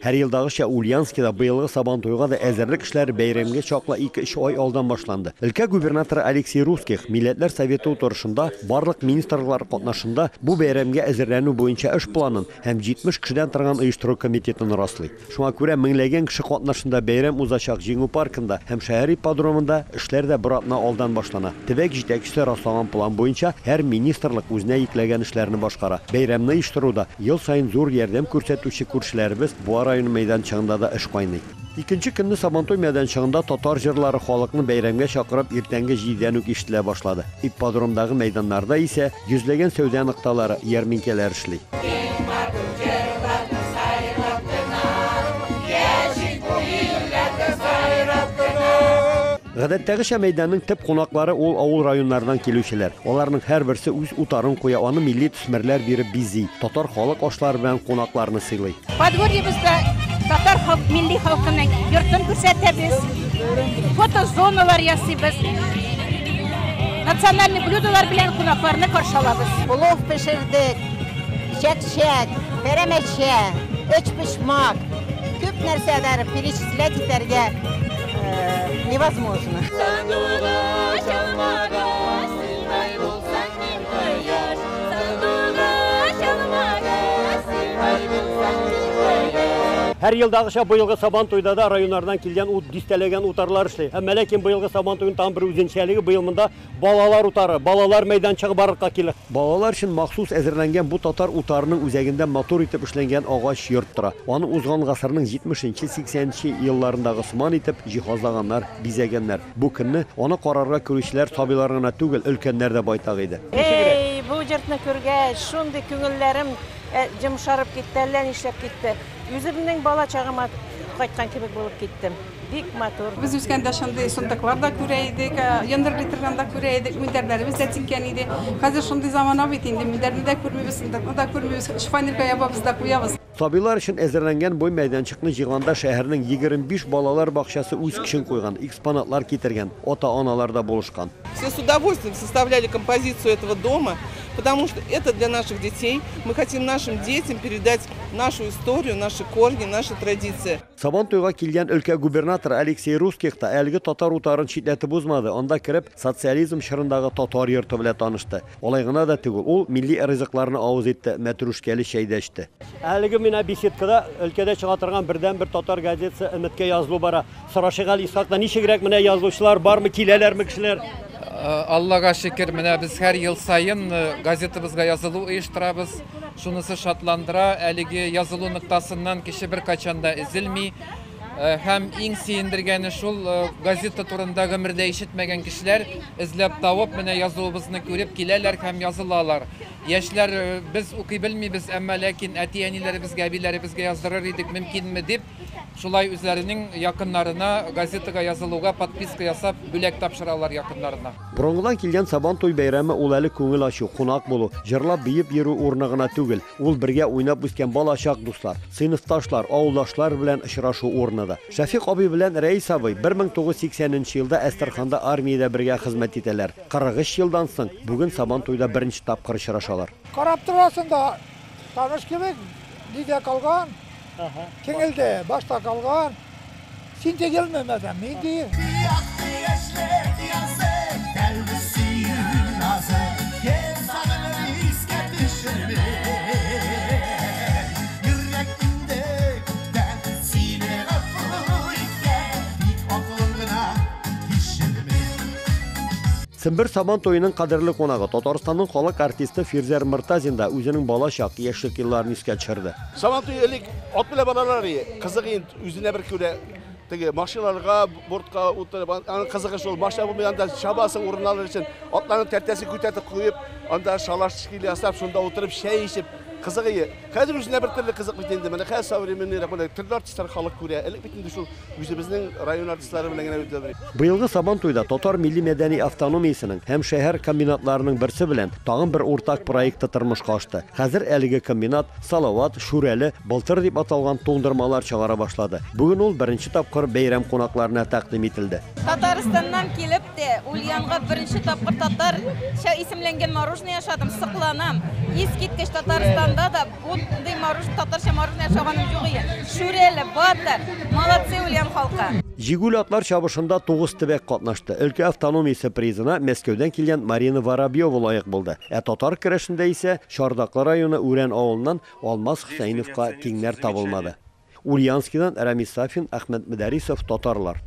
Һәр елдагыча Ульяновскида быелгы Сабантуйга да әзерлек эшләре бәйрәмгә чаклы 2-3 ай алдан башланды. Өлкә губернаторы Алексей Русских Милләтләр Советы утырышында барлык министрлыклар катнашында бу бәйрәмгә әзерләнү буенча эш планын һәм 70 кешедән торган оештыру комитетын раслый. Шуңа күрә меңләгән кеше катнашында бәйрәм узачак Җиңү паркында һәм шәһәр ипподромында эшләр дә бер атна алдан башлана. Төбәк җитәкчесе раслаган план буенча һәр министрлык үзенә йөкләгән эшләрне башкара. Бәйрәмне оештыруда ел саен зур ярдәм күрсәтүче күршеләребез Буа районы мәйданчыгында да эш кайный. Икенче көнне Сабантуй мәйданчыгында татар җырлары халыкны бәйрәмгә чакырып иртәнге җидедән үк ишетелә башлады. Ипподромдагы мәйданнарда исә йөзләгән сәүдә нокталары, ярминкәләр эшли. Гадәттәгечә мәйданның төп кунаклары ул авыл районнарыннан килүчеләр. Аларның һәрберсе үз утарын куя, аны милли төсмерләр биреп бизи, татар халык ашлары белән кунакларны сыйлый. Подворьебызда татар халк милли халкының йортын күрсәтәбез, фотозоналар ясыйбыз, национальный блюдолар белән кунакларны каршы алабыз. Плов пешердек, чәкчәк, пәрәмәчә, өчпочмак, күп нәрсәләр перечислять итәргә невозможно. Сандугач алмагач, син ай булсаң, мин кояш. Сандугач алмагач, син ай булсаң, мин кояш. Һәр елдагыча быелгы Сабан туйда да районнардан килгән ут дистәләгән утарлар эшли. Әмма ләкин быелгы Сабан туеның тагын бер үзенчәлеге быел монда балалар утары, балалар мәйданчыгы барлыкка килә. Балалар өчен махсус әзерләнгән бу татар утарының үзәгендә матур итеп эшләнгән агач йорт тора. Аны узган гасырның 70-80 нче елларындагы сыман итеп җиһазлаганнар, бизәгәннәр. Бу көнне аны карарга керүчеләр сабыйлар гына түгел, өлкәннәр дә байтак иде. Эй, бу йортны күргәч, шундый күңелләрем йомшарып китте, әллә нишләп китте. Үземнең бала чагыма кайткан кебек булып киттем. Бик матур. Без үскәндә шундый сандыклар да күрә идек, йондыр литрдан да күрә идек, мендәрләребез дә теккән иде. Хәзер шундый замана бит инде, мендәрне дә күрмибез, сандыкны да күрмибез, шифоньерга ябабыз да куябыз. Сабыйлар өчен әзерләнгән бу мәйданчыкны җыйганда шәһәрнең 25 балалар бакчасы үз көчен куйган, экспонатлар китергән, ата-аналар да булышкан. Все с удовольствием составляли композицию этого дома, потому что это для наших детей. Мы хотим нашим детям передать нашу историю, наши корни, наши традиции. Сабан туйга килгән өлкә губернаторы Алексей Русских та әлеге татар утарын читләтеп узмады. Анда кереп, социализм чорындагы татар йорты белән танышты. Алай гына да түгел, ул милли ризыкларны авыз итте, мәтрүшкәле чәй дә эчте. Әлеге менә беседкада өлкәдә чыга торган бердәнбер татар газетасы Өметкә язылу бара. Сорашыйк әле Исхактан, ничегрәк менә язылучылар бармы, киләләрме кешеләр? Аллага шөкер, менә без һәр ел саен газетабызга язылу оештырабыз. Шунысы шатландыра, әлеге язылу ноктасыннан кеше беркайчан да өзелми. Һәм иң сөендергәне шул, газета турында гомердә ишетмәгән кешеләр эзләп табып, менә язуыбызны күреп киләләр һәм язылалар. Яшьләр, без укый белмибез, әмма ләкин әти-әниләребезгә, әбиләребезгә яздырыр идек, мөмкинме дип, шулай үзләренең якыннарына газетага язылуга подписка ясап, бүләк тапшыралар якыннарына. Борынгыдан килгән Сабан туй бәйрәме ул әле күңел ачу, кунак булу, җырлап биеп йөрү урыны гына түгел. Ул бергә уйнап үскән балачак дуслар, сыйныфташлар, авылдашлар белән очрашу урыны да. Шәфикъ абый белән Рәис абый 1980 елда Әстерханда армиядә бергә хезмәт итәләр. 43 елдан соң бүген Сабан туйда беренче тапкыр очрашалар. Карап торасың да, таныш кебек, нидә калган, киңелде, башта калган. Син тегелме, мәдәм, мин ди. Сембер Сабан туеның кадерле кунагы Татарстанның халык артисты Фирзәр Мортазин да үзенең балачак, яшьлек елларын искә төшерде. Сабан туе элек ат белән баралар иде. Кызык инде үзенә бер күрә теге машиналарга, бортка утырып, аның кызыгы шул машина булмый, анда чабасың урын алыр өчен, атларның тәртәсен күтәртеп куеп, анда шалаш ясап, шунда утырып чәй эчеп, кызык иде. Хәзер үзенә бер төрле кызык бит инде. Менә хәзер современныйрак менә төрле артистлар халык күрә. Элек бит инде шул үзебезнең район артистлары белән генә үтә. Быелгы Сабан туйда татар милли мәдәни автономиясенең һәм шәһәр комбинатларының берсе белән тагын бер уртак проекты тормышка ашты. Хәзер әлеге комбинат Салават, Шүрәле, Былтыр дип аталган туңдырмалар чыгара башлады. Бүген ул беренче тапкыр бәйрәм кунакларына тәкъдим ителде. Татарстаннан килеп тә, Ульянга беренче тапкыр татарча исемләнгән мороженое ашадым, сокланам. Искиткеч Татарстанда Ашаганда да мондый мороженое, татарча мороженое ашаганым юк иде. Шүрәле, вата, молодцы Ульян халкы. Җигүле атлар чабышында 9 төбәк катнашты. Өлкә автономиясе призына Мәскәүдән килгән Марина Воробьева лаек булды. Ә татар көрәшендә исә Чардаклы районы Үрән авылыннан Алмаз Хөсәеновка тиңнәр табылмады. Ульяновскидан Рамис Сафин, Әхмәт Мөдәрисов, Татарлар.